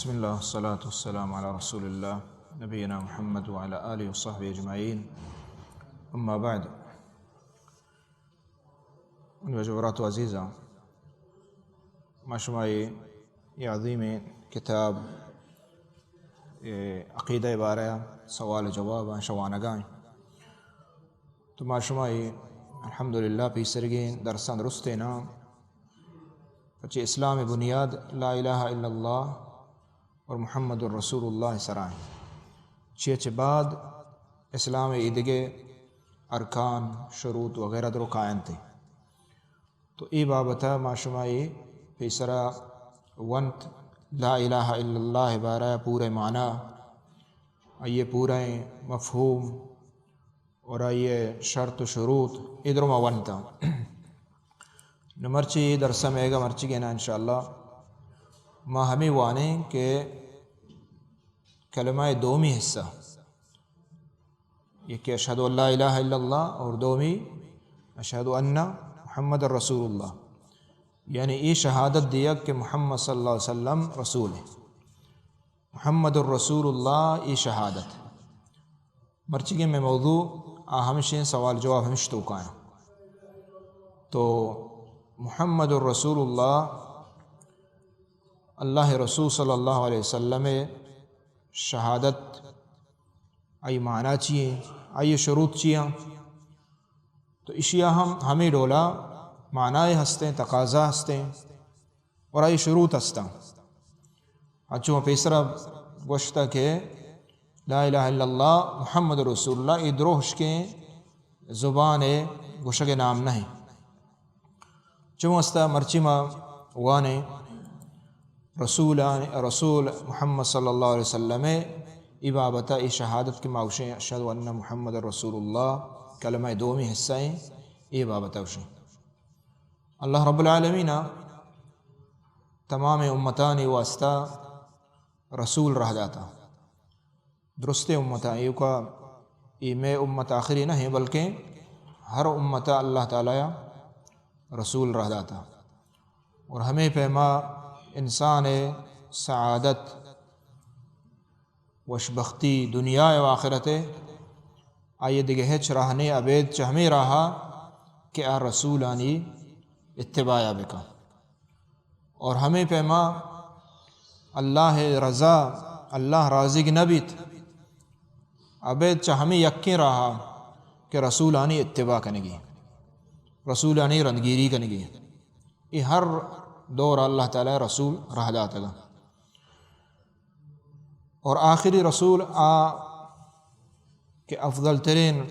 بسم الله، والصلاة والسلام على رسول الله، نبينا محمد وعلى آله وصحبه أجمعين. أما بعد. منی واجہ برات و عزیزاں، ما شمائی اے عظیمیں کتاب، اے عقیدہ بارہ سوال و جواب آں شوانگائیں. تو ما شمائی الحمدللہ پیسرگیں درساں درستیں نا، پچے اسلام بنیاد لا الہ الا اللہ اور محمد رسول اللہ سرائیں. چیئے چہ بعد اسلام ایدگہ ارکان، شروط وغیرہ درو کاینت. تو اے بابت ما شمائی پیسرا ونت، لا الہ الا اللہ بارہ پورے معنی، آئی پورے مفہوم، اور آئی شرط و شروط اے درو ما ونتاں. نو مرچی اے درس میگا مرچی گینا انشاءاللہ ما ہمیں وانیں کہ کلمہ دومی حصہ، یکی اشہد ان لا الہ الا اللہ اور دومی اشہد ان محمد رسول اللہ، یعنی اے شہادت دیگ کہ محمد صلی اللہ علیہ وسلم رسول ہے، محمد رسول اللہ، اے شہادت. مرچیگیں مئے موضوع آ ہمشیں، سوال جواب ہمش توکاں. تو محمد رسول اللہ، اللہ رسول صلی اللہ علیہ وسلم شہادت، آئی معنی چی ہیں، آئی شروط چی ہیں؟ تو اشیا ہم ہمیں ڈولا معنی ہستیں، تقاضا ہستیں، اور آئی شروط ہستاں. اچھو پیسرا گوشتا کہ لا الہ الا اللہ محمد رسول اللہ، اے دروہشکیں زبان گوشگ نام نہیں. چون استا مرچی ما وانیں رسولان، رسول محمد صلی اللہ علیہ وسلم اے بابت اے شہادت کہ ما گوشیں اشہد ان محمد رسول اللہ، کلمہ دومی حصہ ہیں، اے بابت گوشیں. اللہ رب العالمین تمام امتانی واسطہ رسول رہ داتا. درستیں امتاں، ایوکا اے مئے امت آخری نہ ہیں، بلکہ ہر امت اللہ تعالی رسول رہ داتا. اور ہمیں پیما انسان سعادت، وشبختی دنیا و آخرت، آئی دگہ ہچ راہ نے ابید چہ ہمیں راہا کہ آ رسولانی اتباعا بکن. اور ہمیں پیما اللہ رضا، اللہ راضیگ نہ بیت، ابید چہ ہمیں یکیں راہا کہ رسولانی اتباع کنگی، رسولانی رندگیری کنگی. اے ہر دور اللہ تعالی رسول رہ داتگا. اور آخری رسول آ کہ افضل ترین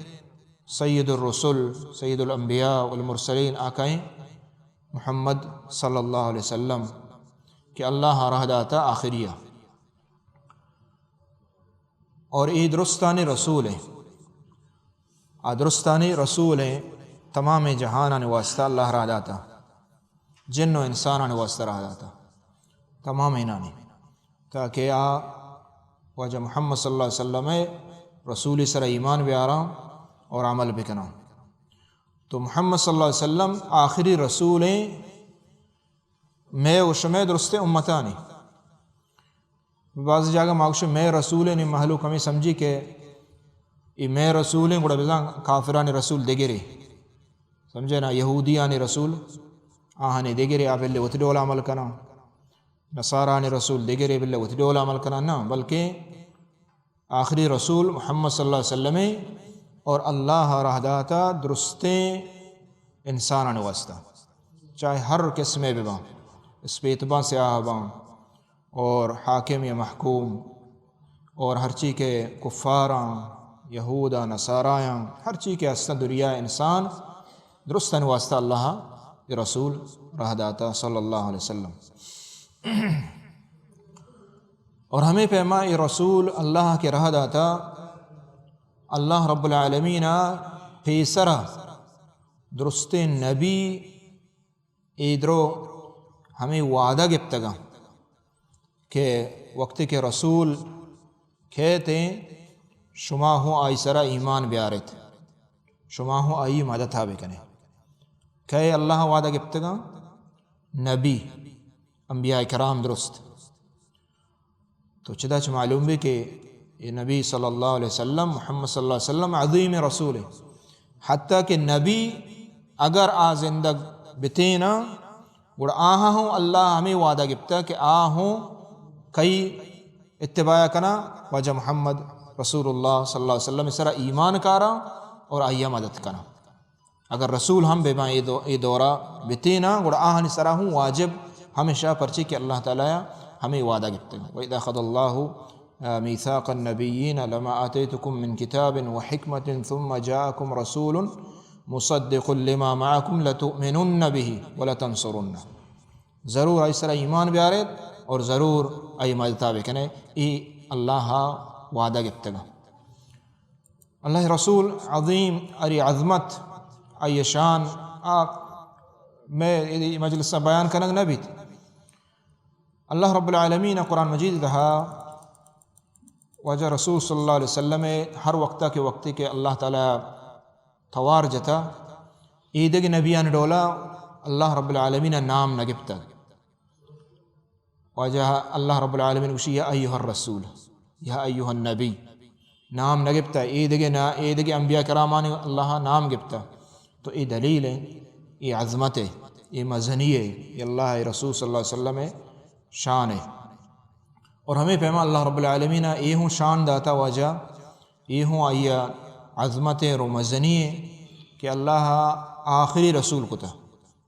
سید الرسل، سید الانبیاء والمرسلین آ کئیں؟ محمد صلی اللہ علیہ وسلم کہ اللہ رہ داتا آخری. اور اے درستانی رسول ہیں، آ درستانی رسول ہیں، تمام جہانانی واسطہ اللہ رہ داتا، جن و انسانانی واسطہ رہ داتا، تمام انانی، تاکہ آ واجہ محمد صلی اللہ علیہ وسلم رسولی سر ایمان بیاراں اور عمل بکناں. تو محمد صلی اللہ علیہ وسلم آخری رسول ہیں مئے و شمئے درستیں امتانی. بعض جاگہ ما گوشیں مئے رسول ہیں، نی مہلوک ہمیں سمجھی کہ اے مئے رسول ہیں، گڑا بزاں کافرانی رسول دگرے. سمجھے نا؟ یہودیانی رسول آہانی دگرے، آ بلے وتی ڈول عمل کناں. نصارانی رسول دگرے، بلے وتی ڈول عمل کناں. نہ، بلکہ آخری رسول محمد صلی اللہ علیہ وسلم اور اللہ رہ داتا درستیں انسانانی واسطہ، چاہے ہر قسمے بباں، اسپیت باں، سیاہ باں، اور حاکم یا محکوم، اور ہرچی کہ کفاراں، یہوداں، نصارایاں، ہرچی کہ ہستاں دنیا انسان، درستانی واسطہ اللہ رسول رہ داتا صلی اللہ علیہ وسلم. اور ہمیں پیما اے رسول اللہ کہ رہ داتا، اللہ رب العالمین پیسرا درستیں نبی اے درو ہمیں وعدہ گپتگاں کہ وقتی کہ رسول کیت، شما ہوں آئی سرا ایمان بیاریت، شما ہوں آئی مدتا بکنے. کئے اللہ وعدہ گپتگاں؟ نبی، انبیاء کرام درست. تو چدا چہ معلوم بی کہ اے نبی صلی اللہ علیہ وسلم، محمد صلی اللہ علیہ وسلم عظیم رسول ایں۔ حتیٰ کہ نبی اگر آ زندگ بتینا، گڑا آہاں ہوں اللہ ہمے وعدہ گپتا کہ آ ہوں کئی اتباع کنا، واجہ محمد رسول اللہ صلی اللہ علیہ وسلم سرا ایمان کارا اور آئیا مدد کنا۔ اگر رسول ہم بہ باں اے دو-، اے دورا بتینا، گڑا آہانی سرا ہوں واجب ہمیشہ، پرچے کہ اللہ تعالی ہمے وعدہ گپتگ۔ وَإِذْ أَخَذَ اللَّهُ مِيثَاقَ النَّبِيِّينَ لَمَا آتَيْتُكُم مِّن كِتَابٍ وَحِكْمَةٍ ثُمَّ جَاءَكُمْ رَسُولٌ مُّصَدِّقٌ لِّمَا مَعَكُمْ لَتُؤْمِنُنَّ بِهِ وَلَتَنصُرُنَّهُ۔ ضرور آئی سرا ایمان بیاریت اور ضرور آئی مدتا بکنے۔ اے اللہ وعدہ گپتگا۔ اللہ رسول عظیم، آئی عظمت، آئی شان، آ مئے اے مجلس بیان کنگ نہ بیت۔ اللہ رب العالمین قرآن مجید تہا واجہ رسول صلی اللہ علیہ وسلم ہر وقتا کہ وقتے کہ اللہ تعالی توار جتا، ایدگہ نبیان ڈولا اللہ رب العالمین نام نہ گپتا۔ واجہ اللہ رب العالمین گوشی، یا ایھا الرسول، یا ایھا النبی، نام نہ گپتا، اے دگہ نا-، اے دگہ انبیاء کرامانی اللہ نام گپتا۔ تو اے دلیل ہے، اے عظمت ہے، اے مزنی ہے، اے اللہ رسول صلی اللہ علیہ وسلم شان ہے۔ اور ہمے پیما اللہ رب العالمین اے ہوں شان داتا واجہ، اے ہوں آئی عظمت ہے، رو مزنی ہے کہ اللہ آخری رسول کتا۔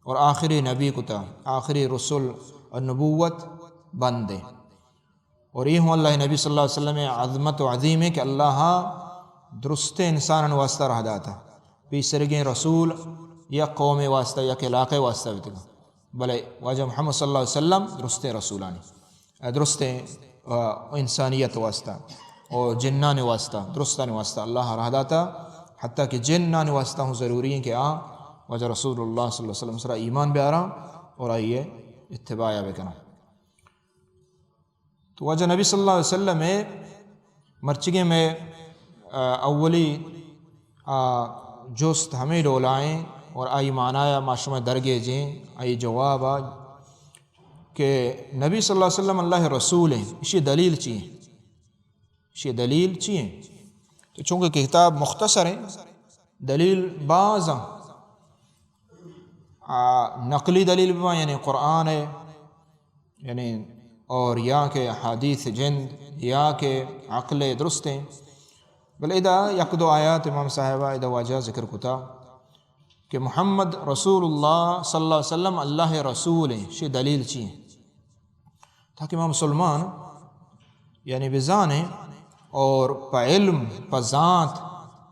اور آخری نبی کتا، آخری رسول النبوت بند ہے۔ اور اے ہوں اللہ نبی صلی اللہ علیہ وسلم عظمت و عظیم ہے کہ اللہ درستیں انسانان واسطہ راہ داتا۔ پیسرگیں رسول یک قوم واسطہ، یک علاقے واسطہ بیتگا، بلے واجہ محمد صلی اللہ علیہ وسلم درستیں رسولانی درستیں، آ، انسانیت واسطہ اور جنان واسطہ، درستان واسطہ اللہ راہ داتا، حتیٰ کہ جنان واسطہ ہوں ضروری ہیں کہ آ واجہ رسول اللہ صلی اللہ علیہ وسلم سرا ایمان بیارا اور آئیے اتباع بکنا۔ تو واجہ نبی صلی اللہ علیہ وسلم مرچگیں میں، آ، اولی، آ، جست ہمیں ڈولائیں اور آئی معنی ما شما درگیجیں، آئی جواب آ کہ نبی صلی اللہ علیہ وسلم اللہ رسول ہیں، اشی دلیل چی ہیں؟ اشی دلیل چی ہیں؟ تو چونکہ کتاب مختصر ہیں، دلیل باز ہیں۔ آ، نقلی دلیل بباں، یعنی قرآن ہے، یعنی اور یا کہ حدیث جند یا کہ عقل درست ہیں۔ بلے ادا یک دو آیات امام صاحبہ ادا واجہ ذکر کتا کہ محمد رسول اللہ صلی اللہ علیہ وسلم اللہ رسول ہیں، شی دلیل چی ہیں؟ تاکہ ما مسلمان یعنی بزانیں اور پہ علم، پہ ذات،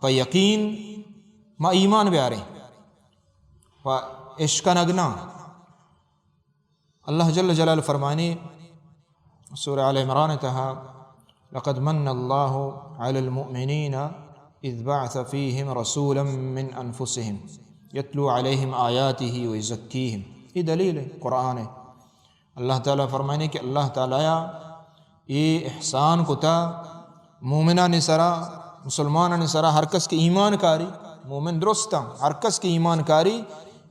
پہ یقین ما ایمان بیاریں، پہ اشکنگ نہ۔ اللہ جل جلالہ فرمانی سورہ آل عمران تہا، لقد من اللہ علی المؤمنین اذ بعث فیہم رسولا من انفسہم یتلو علیہم آیاتہ ویزکیہم۔ یہ دلیل ہے، قرآن ہے۔ اللہ تعالی فرمانی کہ اللہ تعالی یہ احسان کتا مومنانی سرا، مسلمانانی سرا، ہر کس کہ ایمان کاری، مومن درستاں، ہر کس کہ ایمان کاری،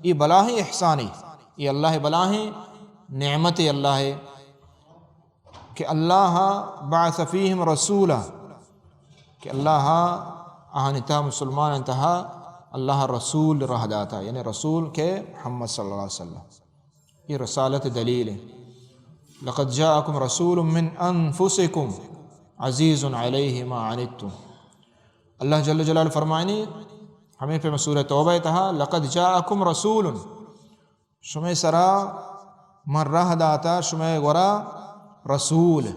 یہ بلاہیں احسانی، یہ اللہ بلاہیں نعمت اللہ کہ اللہ بعث فیہم رسولا، کہ اللہ آہانی تہا، مسلمانانی تہا اللہ رسول راہ داتا، یعنی رسول کہ محمد صلی اللہ علیہ وسلم۔ یہ رسالت دلیل ہے۔ لقد جاءکم رسول من انفسکم عزیز علیہ ما عنتم۔ اللہ جل جلالہ فرمانی ہمیں پہ سورہ توبہ تہا، لقد جاءکم رسول، شمئے سرا من راہ داتا، شمئے گورا رسول،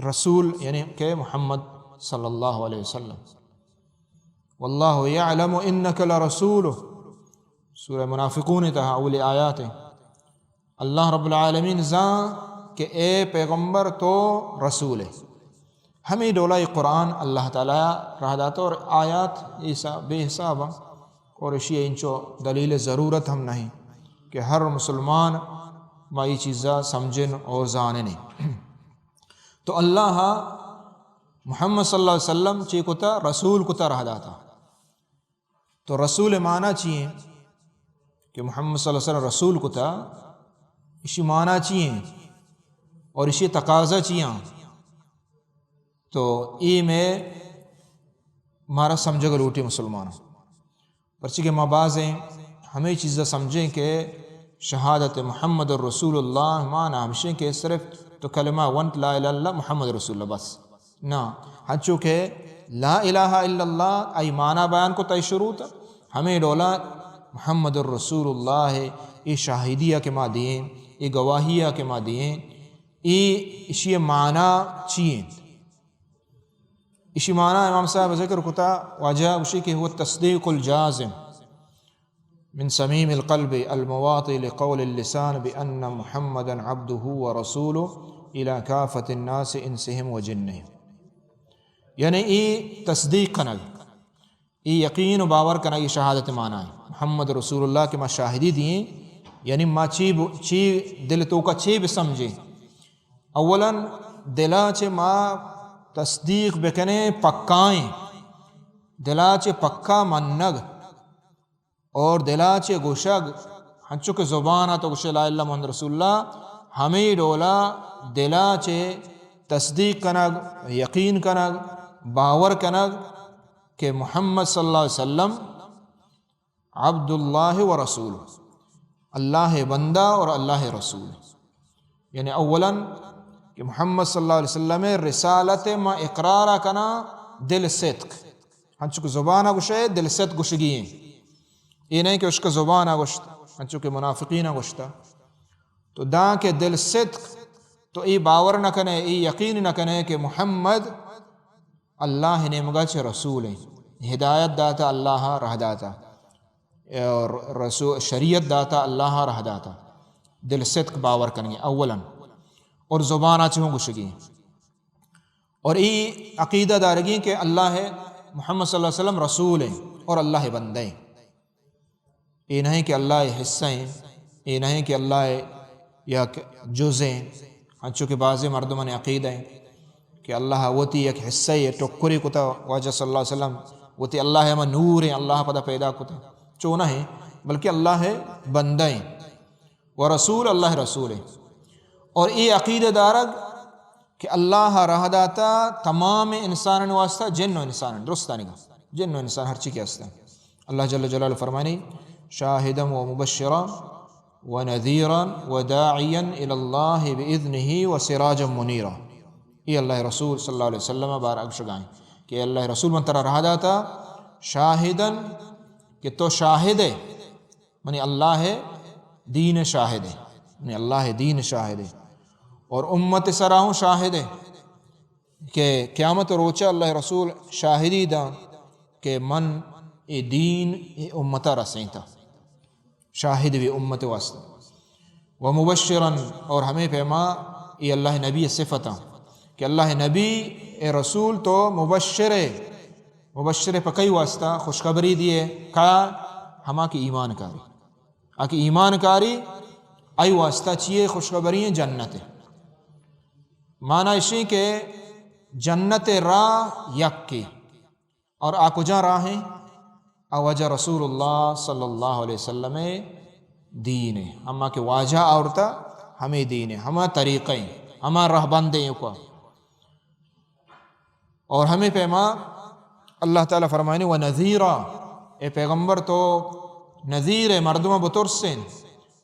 رسول یعنی کہ محمد صلی اللہ علیہ وسلم۔ واللہ یعلم انک لرسولہ، سورہ منافقون تہا اولی آیات ہیں۔ اللہ رب العالمین زان کہ اے پیغمبر تو رسول ہے۔ ہمیں ڈولا یہ قرآن اللہ تعالی راہ داتا اور آیات ایسا بے حساب ہیں اور اشی انچو دلیل ضرورت ہم نہیں کہ ہر مسلمان ما یہ چیزا سمجھن اور زانن۔ تو اللہ محمد صلی اللہ علیہ وسلم چی کتا؟ رسول کتا، راہ داتا۔ تو رسول معنی چی ہیں کہ محمد صلی اللہ علیہ وسلم رسول کتا؟ اشی معنی چی ہیں اور اشی تقاضا چی ہیں؟ تو اے مئے مارا سمجھگ لوٹی مسلمانوں۔ پرچی کہ ما بازیں ہمے چیزا سمجھیں کہ شہادت محمد رسول اللہ مانا ہمشیں کہ صرف تو کلمہ ونت، لا الہ الا اللہ محمد رسول اللہ، بس۔ نہ، ہنچو کہ لا الہ الا اللہ، آئی مانا بیان کو، تئی شروط، ہمے ڈولا محمد رسول اللہ، اے شاہدی کہ ما دیئیں، اے گواہی کہ ما دیئیں، اے اشی مانا چی انت؟ اشی مانا امام صاحب ذکر کتا، واجہ گوشی کہ هو التصدیق الجازم من صمیم القلب المواطی لقول اللسان بأن محمدا عبده ورسوله إلى كافة الناس إنسهم وجنهم۔ یعنی اے تصدیق کنگ، اے یقین و باور کنگ، اے شہادت مانا ہے۔ محمد رسول اللہ کہ ما شاہدی دیئیں، یعنی ما چی ب-، چی دل توکا چی بسمجھیں۔ اولاً دلا چہ ما تصدیق بکنیں، پکائیں، دلا چہ پکا منگ، اور دلا چہ گوشگ، ہنچو کہ زبان ء تو گوشے لا الہ الا اللہ محمد رسول اللہ، ہمے ڈولا دلا چہ تصدیق کنگ، یقین کنگ، باور کنگ کہ محمد صلی اللہ علیہ وسلم عبد اللہ و رسول، اللہ بندہ اور اللہ رسول۔ یعنی اولاً کہ محمد صلی اللہ علیہ وسلم رسالت ما اقرار کنا دل صدق، ہنچو کہ زبان گوشے دل صدق گوشگی ہیں۔ اے نہیں کہ اشک زبان گوشت، ہنچو کہ منافقین گوشتا۔ تو داں کہ دل صدق، تو اے باور نہ کنے، اے یقین نہ کنے کہ محمد اللہ نیمگا چہ رسول ہیں، ہدایت داتا اللہ، رہ داتا، اور رسو-، شریعت داتا اللہ، رہ داتا۔ دل صدق باور کنگی اولاً، اور زبانا چہ ہوں گوشگی۔ اور اے عقیدہ دارگی کہ اللہ ہے، محمد صلی اللہ علیہ وسلم رسول ہیں اور اللہ بندے ہیں۔ اے نہیں کہ اللہ حصہ ہیں، اے نہیں کہ اللہ یک جز ہیں، ہنچو کہ بعض مردمان عقیدہ ہیں کہ اللہ وتی یک حصہ ہے، ٹکری کتا، واجہ صلی اللہ علیہ وسلم وتی اللہ ہما نور ہیں، اللہ پدا پیدا کتا۔ چو نہ ہیں، بلکہ اللہ بندہ ہیں و رسول، اللہ رسول ہیں۔ اور اے عقیدہ دارگ کہ اللہ راہ داتا تمام انسانانی واسطہ، جن و انسان، درستانی گا، جن و انسان ہر چی کہ ہستن۔ اللہ جل جلالہ فرمانی، شاہدا و مبشرا و نذیرا و داعیا الی اللہ باذنہ و سراجا منیرا۔ اے اللہ رسول صلی اللہ علیہ وسلم بار اگشگائیں کہ اللہ رسول من ترا راہ داتا شاہدا، کہ تو شاہد ہے، منی اللہ دین شاہد ہے، منی اللہ دین شاہد ہے، اور امت سرا ہوں شاہد ہے کہ قیامت روچہ اللہ رسول شاہدی داں کہ من اے دین اے امتا رسینتا، شاہد بھی امت واسطہ۔ و مبشرا، اور ہمیں پیما اے اللہ نبی صفتاں کہ اللہ نبی اے رسول تو مبشر ہے، مبشر پہ کئی واسطہ؟ خوشخبری دیے کا؟ ہما کہ ایمان کاری۔ آ کہ ایمان کاری، آئی واسطہ چیئے خوشخبری ہیں؟ جنت ہے۔ معنی اشی کہ جنت راہ یکے، اور آ کجا راہ ہیں؟ آ واجہ رسول اللہ صلی اللہ علیہ وسلم دین ہے۔ اما کہ واجہ آورتا ہمیں دین ہے، ہما طریقہ ہیں، ہما رہبند ہیں کو۔ اور ہمیں پیما اللہ تعالیٰ فرمائنی، و نذیرا، اے پیغمبر تو نذیر ہے، مردم بترسین،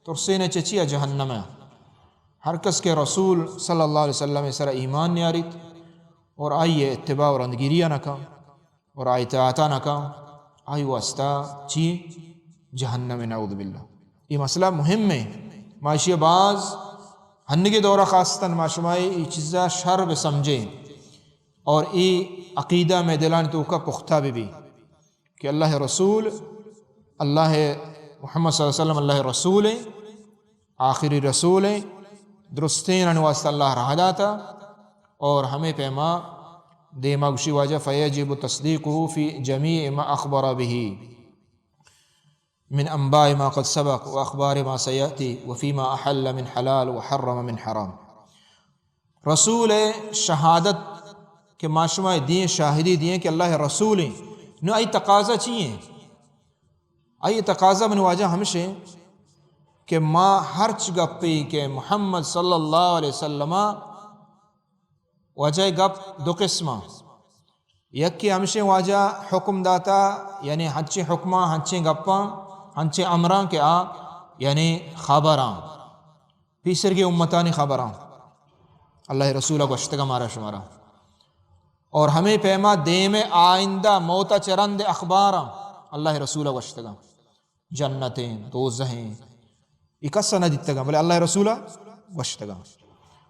ترسین چہ چیا؟ جہنم ہے۔ ہر کس کہ رسول صلی اللہ علیہ وسلم سر ایمان نیاریت اور آئی اتباع و رندگیری نہ کن اور آئی اطاعت نہ کن، آئی واسطہ چی؟ جہنم، نعوذ باللہ۔ یہ مسئلہ مہم ہے، ما اشی باز ہنگے دورہ خاصتاً ما شمائی یہ چیزا شر بہ سمجھیں۔ اور اے عقیدہ مئے دلانی توکا پختہ بہ بی کہ اللہ رسول، اللہ محمد صلی اللہ علیہ وسلم اللہ رسول ہیں، آخری رسول ہیں، درستینانی واسطہ اللہ راہ داتا، اور ہمیں پیما دیما گوشی واجہ فیجب تصدیقه فی جمیع ما اخبر به من انباء ما قد سبق و اخبار ما سیأتی و فیما احل من حلال و حرم من حرام۔ رسول شہادت کہ ما شما دین شاہدی دین کہ اللہ رسول ہیں، نو آئی تقاضا چی ہیں؟ آئی تقاضا من واجہ ہمش ہیں کہ ما ہرچ گپی کہ محمد صلی اللہ علیہ وسلم واجہ ءِ گپ دو قسم اَں۔ یکے ہمشیں واجہ حکم داتا، یعنی ہنچیں حکماں، ہنچیں گپاں، ہنچیں امراں کہ آ یعنی خبراں، پیسرگی امتانی خبراں، اللہ ءِ رسول ءَ گوشتگاں مارا شمارا۔ اور ہمے پیما دیم ءِ آئندہ موت ءَ چہ رند ءِ اخباراں اللہ ءِ رسول ءَ گوشتگاں۔ جنت ایں، دوزہ ایں، اے کس ءَ نہ دیتگاں، بلے اللہ ءِ رسول ءَ گوشتگاں۔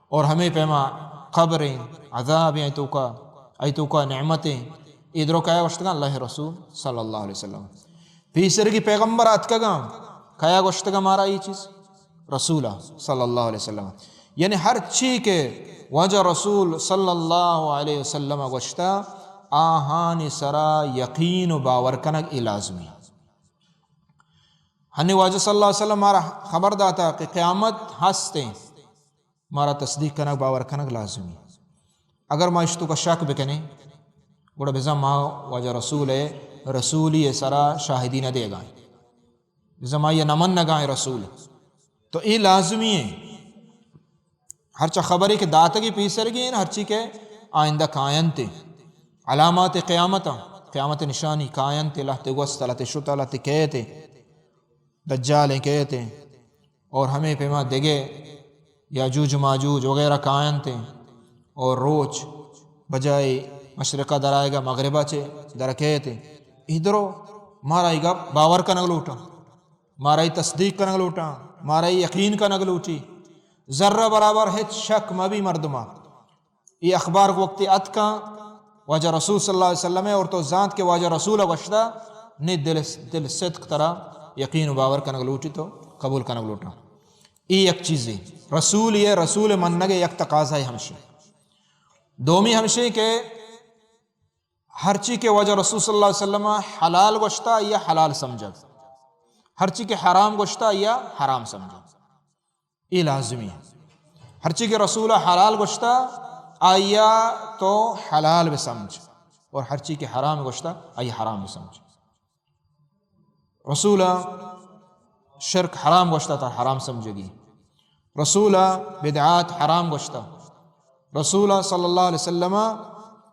اور ہمے پیما قبر ایں، عذاب ایں، آئی توکا، آئی توکا نعمت ایں، اے درو کئے گوشتگاں؟ اللہ ءِ رسول صلی اللہ علیہ وسلم۔ پیسرگی پیغمبر اتکگاں، کئے گوشتگاں مارا اے چیز؟ رسول صلی اللہ علیہ وسلم۔ یعنی ہر چی کہ واجہ رسول صلی اللہ علیہ وسلم ءَ گوشتا، آہانی سرا یقین و باور کنگ اے لازمی۔ ہنی واجہ صلی اللہ علیہ وسلم مارا خبر داتا کہ قیامت ہست ایں، مارا تصدیق کنگ، باور کنگ لازمی۔ اگر ما اشی توکا شک بکنیں، گڑا بزاں ما واجہ رسول ءِ رسولی ءِ سرا شاہدی نہ دیگائیں، بزاں ما آئی ءَ نہ منگائیں رسول۔ تو اے لازمی ایں۔ ہرچا خبرے کہ داتگی پیسرگی ایں، ہرچی کہ آئندہ کاینت ایں۔ علامات قیامت ایں، قیامت ءِ نشانی کاینت ایں، لہتے گوست، لہتے شت، لہتے کئیت ایں، دجال ایں کئیت ایں، اور ہمے پیما دگہ یاجوج ماجوج وغیرہ کاینت ایں، اور روچ بجائے مشرقہ درآیگا مغربہ چہ درکئیت ایں۔ اے درو مارا اے گپ باور کنگ لوٹاں، مارا اے تصدیق کنگ لوٹاں، مارا اے یقین کنگ لوٹی۔ ذرہ برابر ہچ شک مبی مردما۔ اے اخبار وقتی اتکاں واجہ رسول صلی اللہ علیہ وسلم ءِ، اور تو زانت کہ واجہ رسول ءَ گوشتا، نی دل، دل صدق ترا یقین و باور کنگ لوٹی، تو قبول کنگ لوٹاں۔ اے یک چیزے، رسول ءِ، رسول ءِ منگ ءِ یک تقاضا ایں ہمشی۔ دومی ہمشی کہ ہرچی کہ واجہ رسول صلی اللہ علیہ وسلم ءَ حلال گوشتا، آئی ءَ حلال سمجھگ۔ ہرچی کہ حرام گوشتا، آئی ءَ حرام سمجھگ۔ اے لازمی ایں۔ ہرچی کہ رسول ءَ حلال گوشتا، آئی ءَ تو حلال بسمجھ، اور ہرچی کہ حرام گوشتا، آئی ءَ حرام بسمجھ۔ رسول ءَ شرک حرام گوشتا، ترا حرام سمجھگی۔ رسول ءَ بدعات حرام گوشتا۔ رسول ءَ صلی اللہ علیہ وسلم ءَ،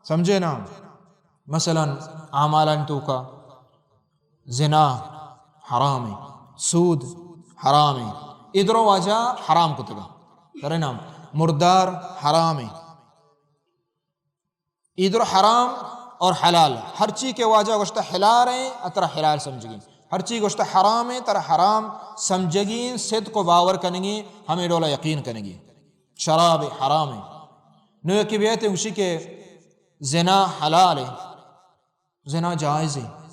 سمجھے نا، مثلاً اعمالانی توکا زنا حرام ایں، سود حرام ایں، اے درو واجہ حرام کتگا۔ ترے نام مردار حرام ایں۔ اے درو حرام اور حلال۔ ہرچی کہ واجہ گوشتا حلال ایں، ترا حلال سمجھگی۔ ہرچی گوشتا حرام ایں، ترا حرام سمجھگی، صدق و باور کنگی، ہمے ڈولا یقین کنگی۔ شراب حرام ایں۔ نو یکے بیت گوشی کہ زنا حلال ایں۔ زنا جائز ایں،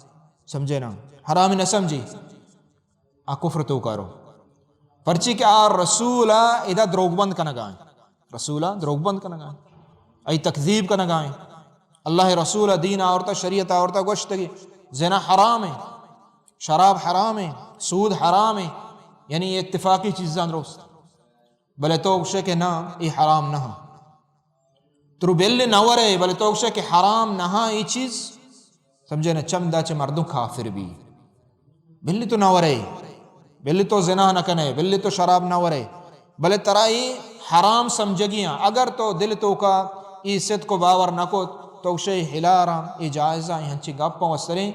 سمجھے نا؟ حرام نہ سمجھی، آ کفر توکا رو۔ پرچی کہ آ رسول ءَ ادا دروگ بند کنگا ایں، رسول ءَ دروگ بند کنگا ایں، آئی تکذیب کنگا ایں۔ اللہ ءِ رسول ءَ دین آورتا، شریعت آورتا، گوشتگی زنا حرام ایں، شراب حرام ایں، سود حرام ایں، یعنی اے اتفاقی چیزاں درست۔ بلے تو گوشے کہ نا، اے حرام نہ ایں۔ ترو بلی نہ ورے، بلے تو گوشے کہ حرام نہ ایں اے چیز، سمجھے نا، چمدا چہ مردم کافر بی۔ بلی تو نہ ورے، بلی تو زنا نہ کنے، بلی تو شراب نہ ورے، بلے ترا اے حرام سمجھگی ایں۔ اگر تو دل توکا اے صدق و باور نہ کت، تو گوشے حلال ایں، اے جائز ایں، اے ہنچی گپاں وستریں،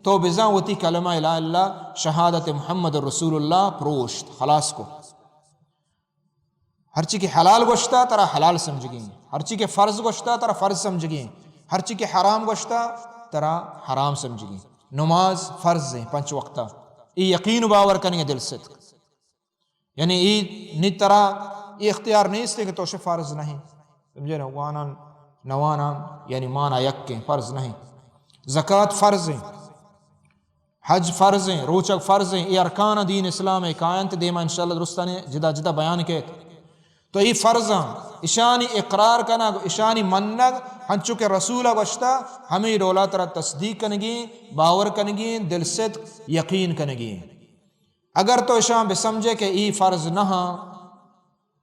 تو بزاں وتی کلمہ لا الہ الا اللہ، شہادت محمد رسول اللہ پروشت، خلاص کو۔ ہرچی کہ حلال گوشتا، ترا حلال سمجھگی ایں۔ ہرچی کہ فرض گوشتا، ترا فرض سمجھگی ایں۔ ہرچی کہ حرام گوشتا، ترا حرام سمجھگی ایں۔ نماز فرض ایں، پنچ وقتا۔ اے یقین و باور کنگی، دل صدق۔ یعنی اے نی ترا اے اختیار نیست کہ تو گوشے فرض نہ ایں۔ سمجھے نا؟ وانان، نوانان، یعنی مانا یکیں، فرض نہ ایں۔ زکات فرض ایں۔ حج فرض ایں، روچگ فرض ایں، اے ارکان دین اسلام ایں، کاینت دیما انشاءاللہ درستانی جدا جدا بیان کیت۔ تو اے فرضاں، اشانی اقرار کنگ، اشانی منگ، ہنچو کہ رسول ءَ گوشتا، ہمے ڈولا ترا تصدیق کنگی، باور کنگی، دل صدق، یقین کنگی۔ اگر تو اشاں بسمجھے کہ اے فرض نہ ایں،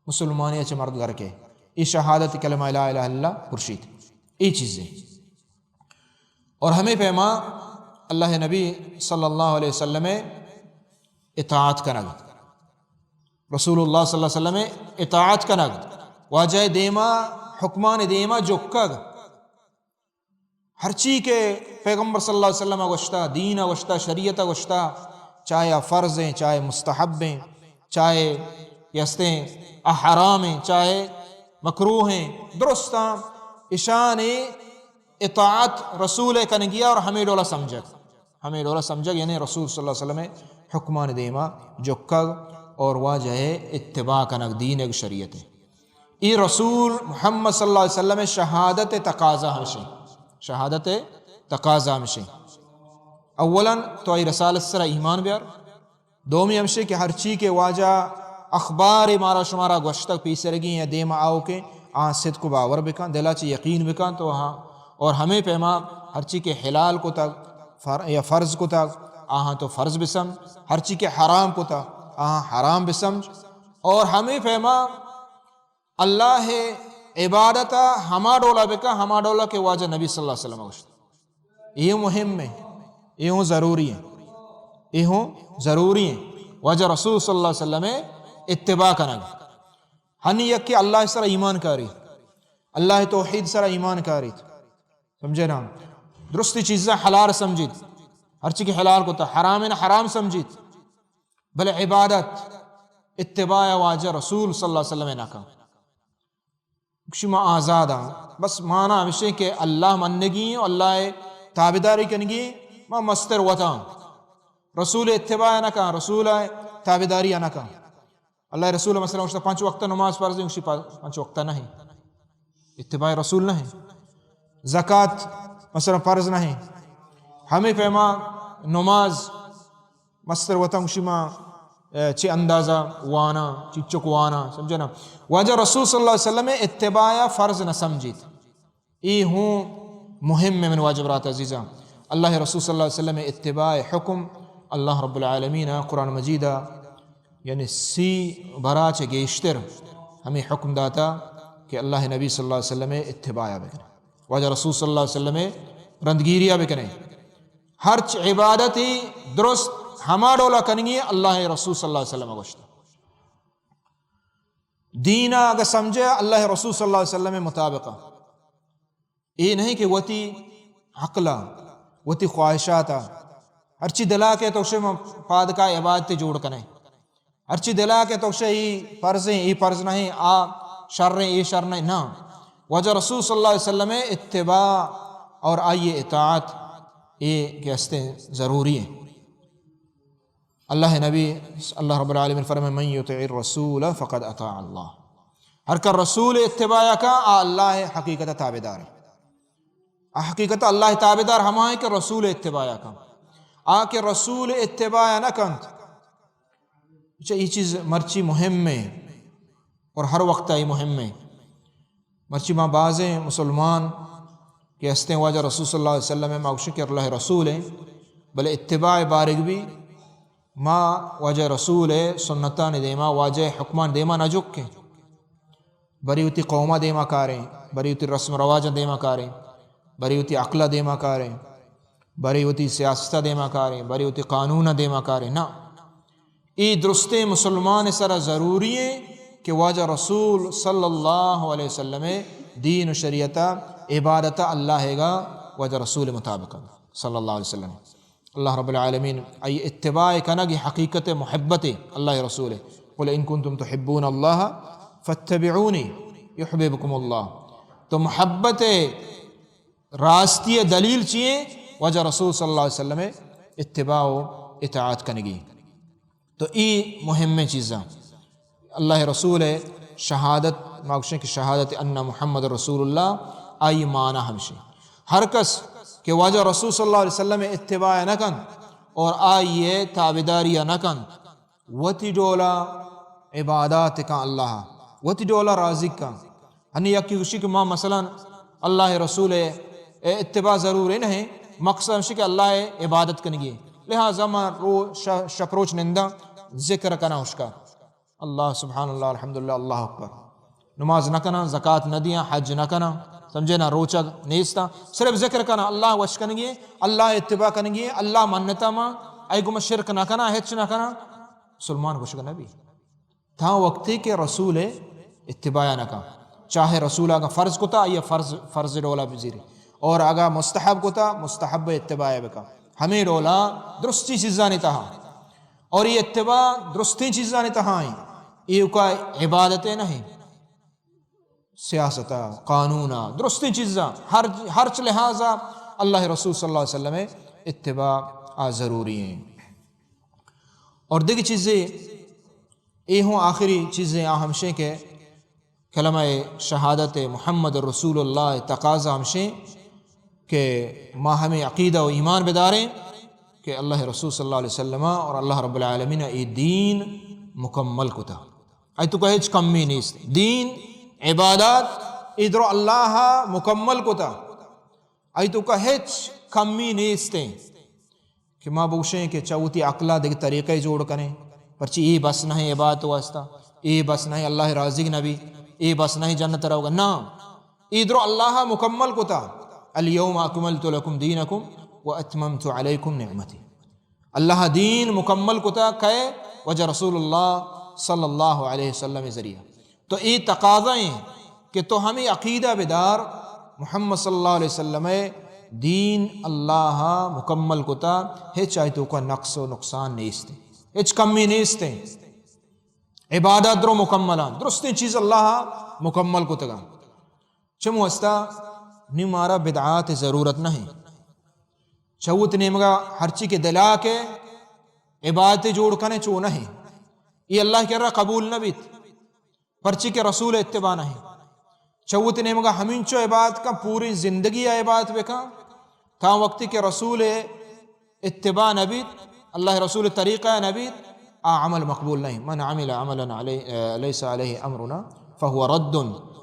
مسلمانی ءَ چہ مرد در کئے۔ اے شہادت کلمہ لا الہ الا اللہ پرشیت۔ اے چیزے۔ اور ہمے پیما اللہ نبی صلی اللہ علیہ وسلم اطاعت کنگ، رسول اللہ صلی اللہ علیہ وسلم اطاعت کنگ، واجہ دیما حکمانی دیما جکگ۔ ہرچی کہ پیغمبر صلی اللہ علیہ وسلم ءَ گوشتا، دین ءَ گوشتا، شریعت ءَ گوشتا، چاہے آ فرض ایں، چاہے مستحب ایں، چاہے کہ استیں آ حرام ایں، چاہے مکروہ ایں، درستاں اشانی اطاعت رسول ءِ کنگی ءَ اور ہمے ڈولا سمجھگ، ہمے ڈولا سمجھگ، یعنی رسول صلی اللہ علیہ وسلم ءِ حکمانی دیما جکگ اور واجہ ءِ اتباع کنگ، دین ءِ شریعت ءِ۔ اے رسول محمد صلی اللہ علیہ وسلم ءِ شہادت ءِ تقاضا ہمشیں۔ شہادت ءِ تقاضا ہمشیں۔ اولاً تو آئی رسالت سرا ایمان بیار۔ دومی ہمشیں کہ ہرچی کہ واجہ اخبار مارا شمارا گوشتگ پیسرگیں یا دیما آؤکیں، آ صدق و باور بکن، دلا چہ یقین بکن تو ہاں۔ اور ہمے پیما ہرچی کہ حلال کتگ فر-، یا فرض کتگ، آہاں تو فرض بسمجھ، ہرچی کہ حرام کتگ، آہاں حرام بسمجھ۔ اور ہمے پیما اللہ ءِ عبادت ءَ ہما ڈولا بکن، ہما ڈولا کہ واجہ نبی صلی اللہ علیہ وسلم ءَ گوشت۔ اے ہوں مہم ایں، اے ہوں ضروری ایں، اے ہوں ضروری ایں۔ واجہ رسول صلی اللہ علیہ وسلم ءِ اتباع کنگ۔ ہنی یکے اللہ ءِ سرا ایمان کاری، اللہ ءِ توحید سرا ایمان کاری۔ سمجھے نا؟ درستی چیزاں حلال سمجھیت، ہرچی کہ حلال کتا، حرام ءَ حرام سمجھیت۔ بلے عبادت، اتباع واجہ رسول صلی اللہ علیہ وسلم ءَ نہ کن۔ گوشی ما آزاداں۔ بس مانا ہمشیں کہ اللہ منگی ایں، اللہ ءِ تابعداری کنگی ایں، ما مستر وتاں۔ رسول ءِ اتباع نہ کن، رسول ءِ تابعداری نہ کن۔ اللہ ءِ رسول مثلاً گوشتا پنچ وقت نماز فرض ایں، گوشی پا-، پنچ وقت نہ ایں۔ اتباع رسول نہ ایں۔ زکات مثلاً فرض نہ ایں۔ ہمے پیما نماز مستر وتاں گوشی ما، اے، چہ اندازہ وانا، چچک وانا، سمجھے نا؟ واجہ رسول صلی اللہ علیہ وسلم ءِ اتباع ءَ فرض نہ سمجھیت۔ اے ہوں مہم ایں من واجہ برات عزیزاں۔ اللہ ءِ رسول صلی اللہ علیہ وسلم ءِ اتباع ءِ حکم اللہ رب العالمین ءَ قرآن مجید ءَ یعنی سی برا چہ گیشتر ہمے حکم داتا کہ اللہ ءِ نبی صلی اللہ علیہ وسلم ءِ اتباع ءَ بکنے، واجہ رسول صلی اللہ علیہ وسلم ءِ رندگیری ءَ بکنے۔ ہرچ عبادتی درست ہما ڈولا کنگی اللہ ءِ رسول صلی اللہ علیہ وسلم ءَ گوشتا۔ دین ءَ اگہ سمجھے اللہ ءِ رسول صلی اللہ علیہ وسلم ءِ مطابق۔ اے نہیں کہ وتی عقل ءَ، وتی خواہشات ءَ، ہرچی دلا کہ تو شے پادکا عبادت جوڑ کنے۔ ہرچی دلا کہ تو شے ای فرض ایں، ای فرض نہیں، آ شر ایں، ای شر نہیں، نہ۔ واجہ رسول صلی اللہ علیہ وسلم ءِ اتباع اور آئی اطاعت اے کہ استیں ضروری ایں۔ اللہ ءِ نبی، اللہ رب العالمین فرمائے، من یطع الرسول فقد اطاع اللہ۔ ہر کہ رسول ءِ اتباع کا، آ اللہ ءِ حقیقت ءَ تابعدار ایں۔ آ حقیقت ءَ اللہ ءِ تابعدار ہما ایں کہ رسول ءِ اتباع کا۔ آ کہ رسول ءِ اتباع نہ کنت، اچھا، اے چیز مرچی مہم ایں اور ہر وقت ءَ اے مہم ایں۔ مرچی ما بازیں مسلمان کہ ہستیں واجہ رسول صلی اللہ علیہ وسلم ءَ ما گوشیں کہ اللہ ءِ رسول ایں، بلے اتباع ءِ بارگ بی ما واجہ رسول ءِ سنتانی دیما، واجہ ءِ حکمانی دیما نہ جکیں۔ برے وتی قوم ءَ دیما کاریں، برے وتی رسم رواجاں دیما کاریں، برے وتی عقل ءَ دیما کاریں، برے وتی سیاست ءَ دیما کاریں، برے وتی قانون ءَ دیما کاریں۔ نہ، اے درستیں مسلمان ءِ سرا ضروری ایں کہ واجہ رسول صلی اللہ علیہ وسلم ءِ دین و شریعت ءَ، عبادت ءَ اللہ ءِ گا واجہ رسول ءِ مطابق صلی اللہ علیہ وسلم۔ اللہ رب العالمین آئی اتباع کنگ اے حقیقت محبت ایں اللہ ءِ رسول ءِ۔ قل ان کنتم تحبون اللہ فاتبعونی یحببکم اللہ۔ تو محبت ءِ راستی ءِ دلیل چی ایں؟ واجہ رسول صلی اللہ علیہ وسلم ءِ اتباع و اطاعت کنگی۔ تو اے مہمیں چیزاں۔ اللہ ءِ رسول ءِ شہادت، ما گوشیں کہ شہادت ان محمد رسول اللہ، آئی معنی ہمشی۔ ہر کس کہ واجہ رسول صلی اللہ علیہ وسلم ءِ اتباع نہ کنت اور آئی ءِ تابعداری نہ کنت، وتی ڈولا عبادات کن اللہ ءَ، وتی ڈولا راضی کن۔ ہنی یکی گوشی کہ ما مثلاً اللہ ءِ رسول ءِ اتباع ضروری نہ ایں، مقصد ہمشی کہ اللہ ءِ عبادت کنگی۔ لہذا ما رو-، ش-، شپ روچ ننداں، ذکر کناں اشکا۔ اللہ سبحان اللہ، الحمدللہ، اللہ اکبر۔ نماز نہ کناں، زکات نہ دیاں، حج نہ کناں، سمجھے نا، روچگ نیستاں، صرف ذکر کناں، اللہ وش کنگی، اللہ ءِ اتباع کنگی، اللہ منتا ما، اے گما شرک نہ کناں، ہچ نہ کناں، مسلمان گوشگ نہ بی۔ تاں وقتے کہ رسول ءِ اتباع نہ کن۔ چاہے رسول اگاں فرض کتا، آئی فرض، فرض ڈولا بزیرے، اور اگاں مستحب کتا، مستحب اتباع بکا۔ ہمیں ڈولا درستی چیزانی تہا، اور یہ اتباع درستیں چیزانی تہا ہیں۔ یہ کا عبادت نہیں، سیاست، قانون، درستیں چیزاں، ہر، ہر چ لحاظا اللہ رسول صلی اللہ علیہ وسلم اتباع آ ضروری ہیں۔ اور دیگہ چیزیں، اے ہوں آخری چیزیں آ ہمشیں کہ کلمہ شہادت محمد رسول اللہ تقاضا ہمشیں کہ ما ہمیں عقیدہ و ایمان بداریں کہ اللہ رسول صلی اللہ علیہ وسلم اور اللہ رب العالمین اے دین مکمل کتا۔ آئی توکا ہچ کمی نیست۔ دین، عبادات، ادرو اللہ مکمل کتا۔ آئی توکا ہچ کمی نیستیں کہ ما بگوشیں کہ چہ وتی عقلا دگہ طریقہ جوڑ کنیں، پرچی اے بس نہیں عبادت واسطہ، اے بس نہیں اللہ راضی نبی، اے بس نہیں جنت روگا۔ نا، اے درو اللہ مکمل کتا، الیوم اکملت لکم دینکم و اتممت علیکم نعمتی۔ اللہ دین مکمل کتا کئے؟ وجہ رسول اللہ صلی اللہ علیہ وسلم ذریعہ۔ تو اے تقاضا ہیں کہ تو ہمیں عقیدہ بدار، محمد صلی اللہ علیہ وسلم دین اللہ مکمل کتا، ہچ آئی توکا نقص و نقصان نیست، ہچ کمی نیست۔ عبادت درو مکمل ہیں، درستیں چیز اللہ مکمل کتگا۔ چم واسطہ نی مارا بدعات ضرورت نہیں۔ چہ وت نیمگا ہرچی کہ دلا کے عبادت جوڑ کنے چو نہیں، یہ اللہ کرا قبول نہ بیت، پرچی کہ رسول اتباع نہیں۔ چہ وت نیمگا ہمینچو عبادت کن، پوری زندگی عبادت بکن، تا وقتی کہ رسول اتباع نہ بیت، اللہ رسول طریقہ نہ بیت، آ عمل مقبول نہیں۔ من عمل عملا علی-، لیس علیہ امرنا فهو رد۔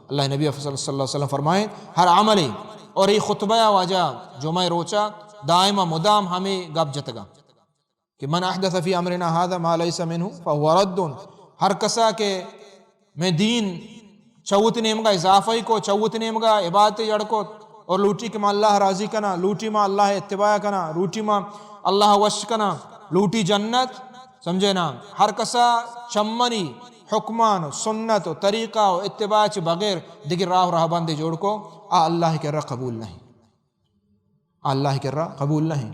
اللہ نبی صلی اللہ علیہ وسلم فرمائیں، ہر عملی، اور یہ خطبہ واجہ جمعہ روچا دائما مدام ہمیں گپ جتگا کہ من احدث فی امرنا هذا ما لیس منه فهو رد۔ ہر کسا کہ میں دین چہ وت نیمگا اضافہ ہی کو، چہ وت نیمگا عبادت جڑ کو، اور لوٹی کہ ما اللہ راضی کنا، لوٹی ما اللہ اتباع کنا، لوٹی ما اللہ وش کنا، لوٹی جنت، سمجھے نا؟ ہر کسا چمنی حکمان و سنت و طریقہ و اتباع چہ بغیر دگہ راہ و راہبندے جوڑ کو، آ اللہ کرا قبول نہیں۔ اللہ کرا قبول نہیں۔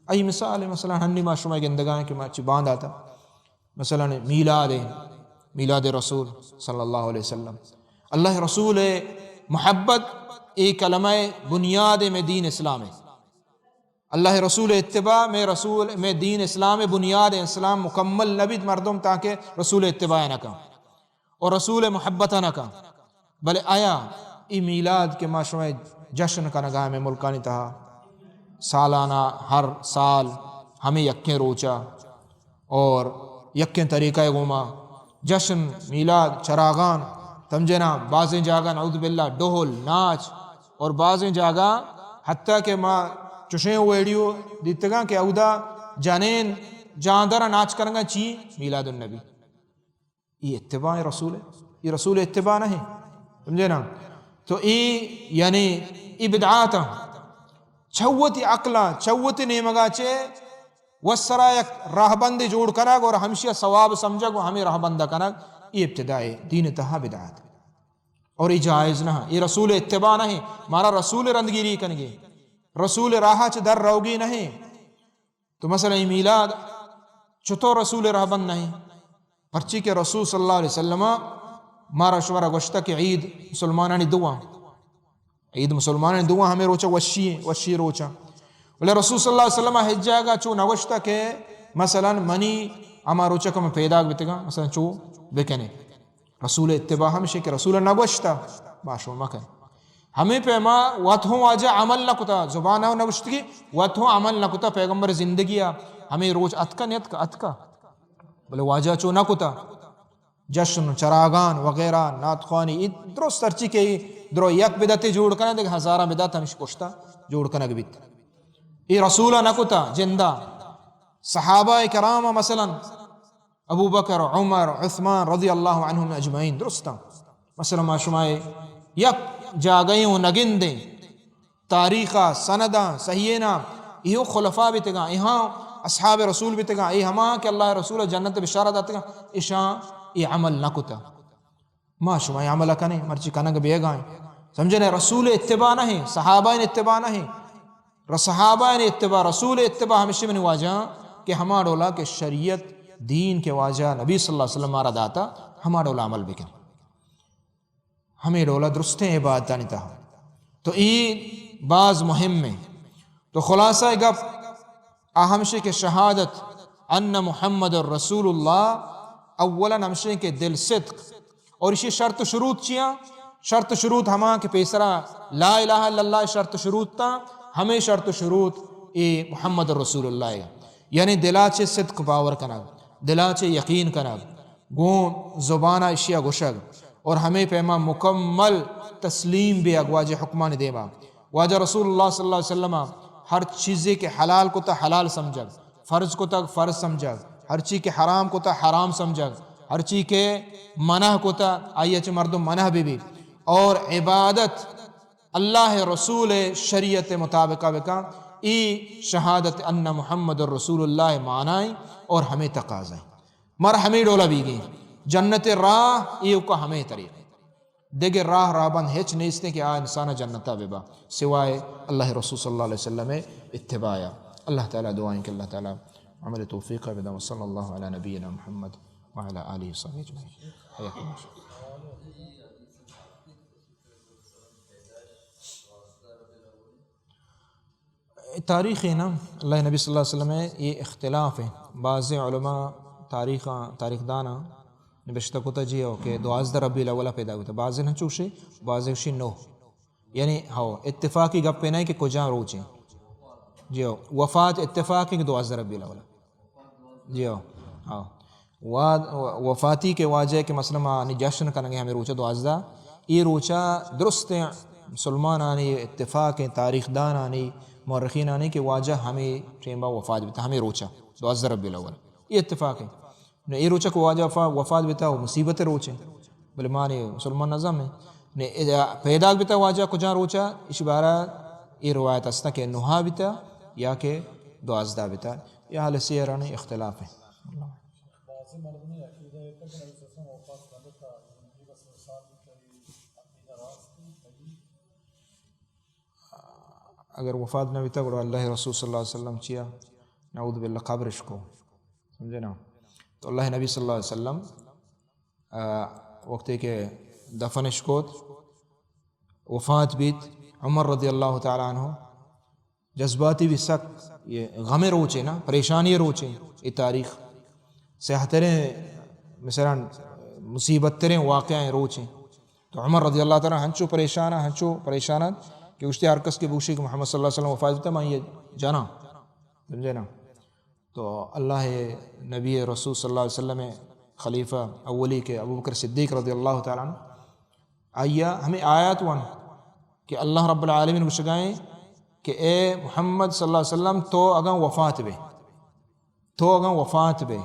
ای مثال ہے، مثلاً ہنی ما شما گندگا ہیں کہ ما چی بانداتا، مثلاً میلاد ہے، میلاد رسول صلی اللہ علیہ وسلم۔ اللہ رسول محبت، اے کلمہ بنیاد میں دین اسلام ہے۔ اللہ رسول اتباع میں رسول، میں دین اسلام بنیاد ہے۔ اسلام مکمل نبیت مردم تاکہ رسول اتباع نہ کن۔ و رسول محبت نہ کن۔ بلے آیا ای میلاد کہ ما شما جشن کنگا ہمیں ملکانی تہا، سالانہ ہر سال ہمیں یکیں روچا اور یکیں طریقہ گوما جشن، میلاد، چراغان، تمجنا بازیں جاگہ نعوذ باللہ ڈھول، ناچ اور بازیں جاگہ حتیٰ کہ ما چشیں ویڈیو دیتگاں کہ اودا جنین جاندر ناچ کرنگا چی میلاد النبی۔ یہ اتباع رسول ہے، یہ رسول اتباع نہیں، سمجھے نا؟ تو ای یعنی ای بدعات چوتی عقلا، چوتی نیمگا چے وسرا یک راہبندے جوڑ کنگ اور ہمشیا ثواب سمجھگ و ہمیں راہبندہ کنگ، یہ ابتداء دین تہا بدعات اور یہ جائز نہ، یہ رسول اتباع نہیں۔ مارا رسول رندگیری کنگے، رسول راہ چ در روگی نہیں۔ تو مثلاً اے میلاد چطور رسول رہبند نہیں؟ پرچی کہ رسول صلی اللہ علیہ وسلم مارا شمارا گوشتا کہ عید مسلمانانی دعا، عید مسلمانانی دعا ہمیں روچا وشی ہیں، وشی روچا۔ بلے رسول صلی اللہ علیہ وسلم ہچ جاگہ چو نگوشتا کہ مثلاً منی ہما روچا کہ من پیداک بیتگاں، مثلاً چو بکنے۔ رسول اتباع ہمشی کہ رسول نگوشتا، ما شما مکن۔ ہمیں پیما وت ہوں واجہ عمل نہ کتا، زبان ہوں نگوشتگی، وت ہوں عمل نہ کتا، پیغمبر زندگی آ ہمیں روچ اتکا نیتکا، اتکا۔ بلے واجہ چو نہ کتا۔ جشن، چراغان وغیرہ، نعت خوانی، ای درست ہرچی کہ ای درو یک بدعتے جوڑ کنا، دیکھ ہزاراں بدعت ہمش پشتا جوڑ کنگ بیت۔ ای رسول نہ کتا، جندا۔ صحابہ کرام مثلاً ابو بکر، عمر، عثمان رضی اللہ عنہم اجمعین، درستاں۔ مثلاً ما شما یک جاگہے ہوں نگندیں، تاریخا، سنداں، صحیحیناں، ایہو خلفاء بیتگاں، ایہاں اصحاب رسول بیتگاں، اے ہما کہ اللہ رسول جنت بشارت داتگاں، اشاں اے عمل نہ کتا۔ ما شما اے عمل کنیں، مرچی کنگ بیگائیں۔ سمجھے نا؟ رسول اتباع نہ ایں، صحابہ اتباع نہ ایں۔ ر-، صحابہ اتباع، رسول اتباع ہمیشی منی واجہ کہ ہما ڈولا کہ شریعت دین کہ واجہ نبی صلی اللہ علیہ وسلم مارا داتا، ہما ڈولا عمل بکنیں۔ ہمے ڈولا درستیں عبادتانی تہا۔ تو اے باز مہم ایں۔ تو خلاصہ گپ آ ہمشی کہ شہادت ان محمد رسول اللہ، اولاً ہمشی کہ دل صدق، اور اشی شرط و شروط چیاں؟ شرط و شروط ہما کہ پیسرا لا الہ الا اللہ شرط و شروط تا، ہمے شرط و شروط اے محمد رسول اللہ ایں۔ یعنی دلا چہ صدق باور کنگ، دلا چہ یقین کنگ، گوں زبانا اشیا گوشگ اور ہمے پیما مکمل تسلیم بیگ واجہ حکمانی دیما۔ واجہ رسول اللہ صلی اللہ علیہ وسلم ہر چیزے کہ حلال کتا حلال سمجھگ، فرض کتا فرض سمجھگ، ہر چی کہ حرام کتا حرام سمجھگ، ہر چی کہ منع کتا آئی چہ مردم منع بہ بی۔ اور عبادت اللہ رسول شریعت مطابقہ بکا، ای شہادت ان محمد رسول اللہ معنی اور ہمے تقاضا ایں۔ مر ہمے ڈولا بیگیں۔ جنت راہ ایوکا ہمے طریق۔ دگہ راہ رہبند ہچ نیستیں کہ آ انسان جنتا ببا سوائے اللہ رسول صلی اللہ علیہ وسلم اتباعا۔ اللہ تعالی دعائیں کہ اللہ تعالی عمل توفیق بدا۔ وصلی اللہ علی نبینا محمد وعلی آلہ وصحبہ اجمعین۔ حیاکم اللہ۔ تاریخ ایں نا، اللہ نبی صلی اللہ علیہ وسلم اے اختلاف ایں۔ بعض علماء تاریخ، تاریخ دانا نبشتہ کتا جی ہو کہ دوازدہ ربیع الاول پیدا ہوتا، بعض نہ چوشے، بعض شی نو۔ یعنی ہو، اتفاقی گپ نہ ایں کہ کجا روچ ایں۔ جی ہو، وفات اتفاق ایں کہ دوازدہ ربیع الاول۔ جی ہو، ہاں۔ وا-، وفاتی کہ واجہ کہ مثلاً ما نی جشن کنگے ہمے روچا دوازدہ، اے روچا درستیں مسلمانانی اتفاق ایں، تاریخ دانانی، مورخینانی کہ واجہ ہمے ٹیما وفات بیتا، ہمے روچا دوازدہ ربیع الاول۔ اے اتفاق ایں۔ نو اے روچا کہ واجہ وفا-، وفات بیتا، و مصیبت روچ ایں۔ بلے ما نی مسلمان نظام ایں۔ نی ادا پیداک بیتا واجہ کجا روچا، اشی بارا اے روایت ہستا کہ نہا بیتا یا کہ دوازدہ بیتا۔ اے حال سیرانی اختلاف ایں۔ بعضی مردمانی عقیدہ اے کہ نبی صلی اللہ علیہ وسلم وفات نہ بیتا، زندگی بس انسان بیتا، اے عقیدہ راست ایں، صحیح؟ اگر وفات نہ بیتا، گڑا اللہ رسول صلی اللہ علیہ وسلم چیا؟ نعوذ باللہ، قبرش کو۔ سمجھے نا؟ تو اللہ نبی صلی اللہ علیہ وسلم، آ، وقتے کہ دفنش کوت، وفات بیت، عمر رضی اللہ تعالی عنہ جذباتی بی، سک اے غم روچ ایں نا، پریشانی روچ ایں۔ اے تاریخ سیاہ تریں، مثلاً مصیبت تریں واقعہ ایں روچ ایں۔ تو عمر رضی اللہ تعالی عنہ ہنچو پریشان، ہنچو پریشان کہ گوشتی ہر کس کہ بگوشی کہ محمد صلی اللہ علیہ وسلم وفات بیتا، من اے جناں۔ سمجھے نا؟ تو اللہ نبی رسول صلی اللہ علیہ وسلم خلیفہ اولی کہ ابوبکر صدیق رضی اللہ تعالی عنہ، آیا ہمے آیات وان کہ اللہ رب العالمین گوشگا ایں کہ اے محمد صلی اللہ علیہ وسلم، تو اگاں وفات بے، تو اگاں وفات بے،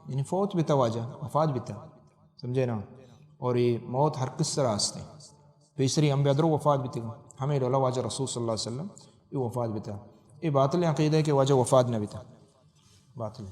یعنی فوت بیتا واجہ، وفات بیتا، سمجھے نا؟ اور اے موت ہر کس سرا ہستے۔ پیسری انبیاء درو وفات بیتگاں، ہمے ڈولا واجہ رسول صلی اللہ علیہ وسلم اے وفات بیتا۔ اے باطل عقیدہ ایں کہ واجہ وفات نہ بیتا۔ باطل۔